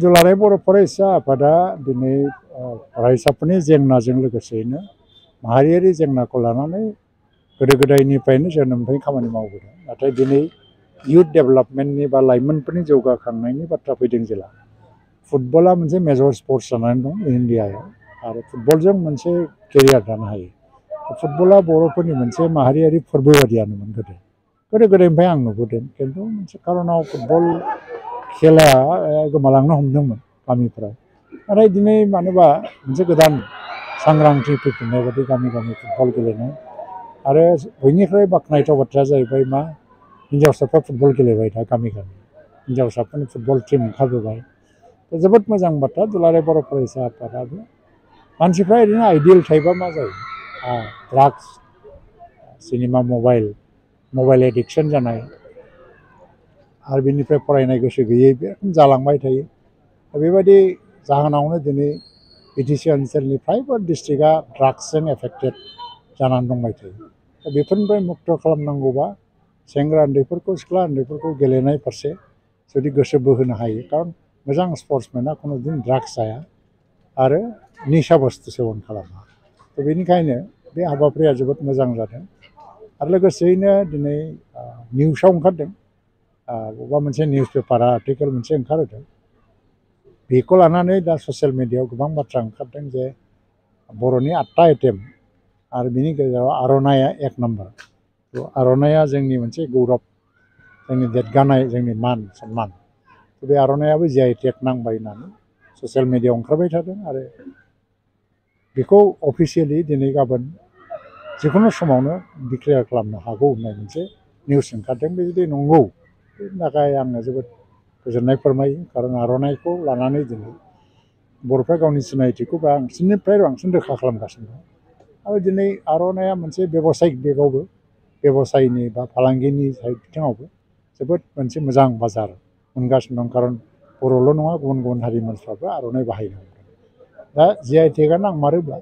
दुलाराय बर' फरायसा आफादा दिनै फरायसाफोरनि जेंनाजों लोगोसेयैनो माहारियारि जेंनाखौ लानानै गोदो गोदायनिफ्रायनो जोनोमनिफ्राय खामानि मावबोदों। नाथाय दिनै इयुथ डेभेलपमेन्टनि बा लाइमोनफोरनि जौगाखांनायनि बाथ्रा फैदों जेला फुटबला मोनसे मेजर स्पर्ट्स जानानै दं इन्डियायाव आरो फुटबलजों मोनसे केरियार दानो हायो। फुटबला बर'फोरनि मोनसे माहारियारि फोरबो बादियानोमोन गोदो गोदायनिफ्राय आं नुबोदों। खिन्थु मोनसे खार'नाव फुटबल खेलाया गोमालांनो हमदोंमोन गामिफ्राव। नाथाय दिनै मानोबा मोनसे गोदान सांग्रांथि फैफिननाय बायदि गामि गामि फुटबल गेलेनाय आरो बयनिख्रुइ बाख्नायथाव बाथ्राया जाहैबाय मा हिन्जावसाफ्रा फुटबल गेलेबाय दा गामि गामि हिन्जावसाफोरनि फुटबल टीम ओंखारबोबाय। जोबोद मोजां बाथ्रा दुलाराय बर' फरायसा आफादाबो मानसिफ्रा ओरैनो आइडियेल थायोबा मा जायो ड्राग्स सिनेमा मबाइल एडिक्सन जानाय आरो बेनिफ्राय फरायनाय गोसो गैयै बे जालांबाय थायो। बेबायदि जाहोनावनो दिनै बिटिसि ओनसोलनि फ्रायबो डिस्ट्रिक्टआ ड्राग्सजों एफेक्टेड जानानै दंबाय थायो। दा बेफोरनिफ्राय मुक्त खालामनांगौबा सेंग्रा उन्दैफोरखौ सिख्ला उन्दैफोरखौ गेलेनाय फारसे जुदि गोसो बोहोनो हायो। खारन मोजां स्पर्ट्समेना खुनु दिन ड्राग्स जाया आरो निसा बुस्थु सेबन खालामा। बेनिखायनो बे हाबाफारिया जोबोद मोजां जादों। आरो लोगोसेयैनो दिनै निउसाव ओंखारदों बबेबा मोनसे निउस पेपारा आर्टिकेल मोनसे ओंखारहोदों। बेखौ लानानै दा ससियेल मिडियायाव गोबां बाथ्रा ओंखारदों जे बर'नि 8टा आइटेम आरो बिनि गेजेराव आर'नाइया 1 नाम्बार। आर'नाइया जोंनि मोनसे गौरब जोंनि देरगानाय जोंनि मान सन्मान। बे आर'नाइयाबो GI टेग नांबाय होननानै ससियेल मिडियायाव ओंखारबाय थादों। आरो बेखौ अफिसियेलि दिनै गाबोन जिखुनु समावनो डिक्लेयार खालामनो हागौ होननाय मोनसे निउस ओंखारदों। बे जुदि नंगौ बेनि थाखाय आङो जोबोद गोजोननाय फोरमायो। खारन आर'नाइखौ लानानै दिनै बर'फ्रा गावनि सिनायथिखौ बांसिननिफ्राय बांसिन रोखा खालामगासिनो दं। आरो दिनै आर'नाइया मोनसे बेबसायिक बेगावबो बेबसायनि बा फालांगिनि बिथिङावबो जोबोद मोनसे मोजां बाजार मोनगासिनो दं। खारन बर'ल' नङा गुबुन गुबुन हारिमुफ्राबो आर'नाइ बाहायनो हमदों। दा GI टेगआ नांमारोब्ला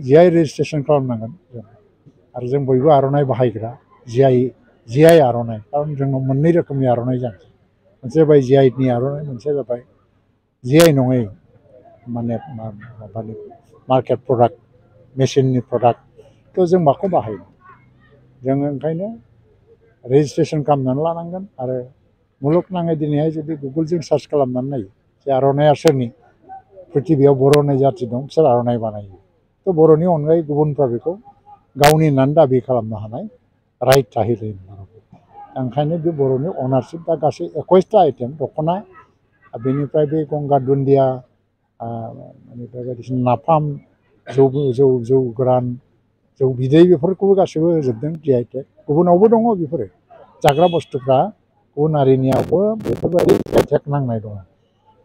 GI रेजिस्ट्रेसन खालामनांगोन जों आरो जों बयबो आर'नाइ बाहायग्रा GI आर'नाइ। खारन जोंनाव मोननै रोखोमनि आर'नाइ जायो। मोनसे जाबाय GIनि आर'नाइ मोनसे जाबाय GI नङै माने माबानि मार्केट प्रडाक्ट मेसिननि प्रडाक्ट। थ' जों माखौ बाहायो जोङो ओंखायनो रेजिस्ट्रेसन खालामनानै लानांगोन। आरो मुलुगनाङै दिनैहाय जुदि गुगोलजों सार्च खालामनानै नायो जे आर'नाइया सोरनि प्रिथिबियाव बर' होननाय जाथि दं बिसोर आर'नाइ बानायो। थ' बर'नि अनगायै गुबुनफ्रा बेखौ गावनि होननानै दाबि खालामनो हानाय राइट थाहैलायो। ओंखायनो बे बर'नि अनारशिप दा गासै 21टा आइटेम दख'ना बेनिफ्राय बे गंगार दुन्दिया बेनिफ्राय बायदिसिना नाफाम जौ गोरान जौ बिदै बेफोरखौबो गासैबो होजोबदों GI टेग। गुबुनावबो दङ बेफोरो जाग्रा बुस्थुफ्रा गुबुन हारिनियावबो बेफोरबायदि GI टेग नांनाय दङ।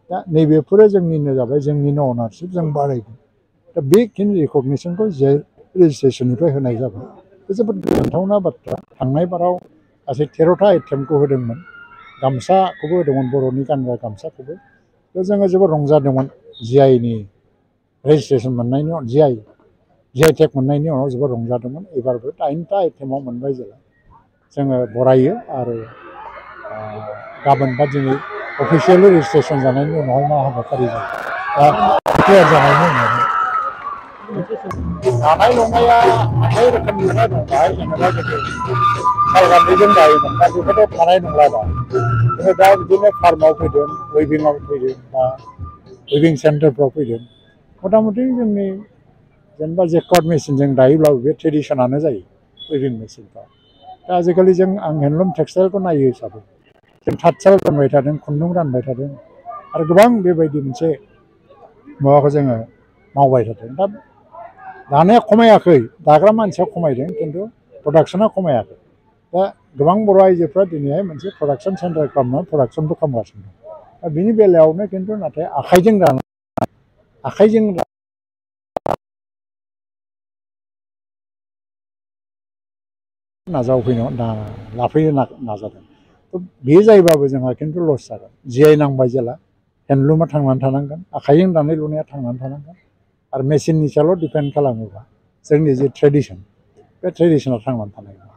दा नैबेफोरो जोंनिनो जाबाय जोंनिनो अनारशिप जों बारायगोन। दा बेखिनि रिकगनिसनखौ GI रेजिस्ट्रेसननिफ्राय होनाय जाबाय। बे जोबोद गोजोनथावना बाथ्रा। थांनाय बाराव गासै 13टा आइटेमखौ होदोंमोन। गामसाखौबो होदोंमोन बर'नि गानग्रा गामसाखौबो। थ' जोङो जोबोद रंजादोंमोन GIनि रेजिस्ट्रेसन मोननायनि उनाव GI टेग मोननायनि उनाव जोबोद रंजादोंमोन। एबारबो 8टा आइटेमाव मोनबाय जेला जोङो बरायो। आरो गाबोन बा दिनै अफिसियेलि रेजिस्ट्रेसन जानायनि उनावहाय मा हाबाफारि जायो दा डिक्लेयार जानायनि उनाव दानाय लुनाया अनेक रोखोमनि दंबाय। जेनेबा गोदो सालगान्दैजों दायोमोन दा बेखौथ' थानाय नंला दा। जोङो दा बिदिनो फार्माव फैदों वेभिंआव फैदों बा वेभिं सेन्टारफ्राव फैदों। मथा मथि जोंनि जेनेबा जेकर्ड मेसिनजों दायोब्लाबो बे ट्रेडिसनानो जायो वेभिं मेसिनफ्रा। दा आजिखालि आं हेन्दलुम टेक्सटाइलखौ नायो हिसाबै जों थाथसाल रानबाय थादों खुन्दुं रानबाय थादों आरो गोबां बेबायदि मोनसे माबाखौ जोङो मावबाय थादों। दा दानाया खमायाखै दाग्रा मानसिया खमायदों खिन्थु प्रडाक्सना खमायाखै। दा गोबां बर' आइजोफ्रा दिनैहाय मोनसे प्रडाक्सन सेन्टार खालामनानै प्रडाक्सनबो खालामगासिनो दं। दा बिनि बेलायावनो खिन्थु नाथाय आखाइजों लाफैनो नाजादों। थ' बे जायोबाबो जोंहा खिन्थु लस जागोन। GI नांबाय जेला हेन्दलुमा थांनानै थानांगोन आखाइजों दानाय लुनाया थांनानै थानांगोन। आरो मेसिननि सायावल' डिपेन्ड खालामोबा जोंनि जे ट्रेडिसन बे ट्रेडिसना थांनानै थानाय नङा।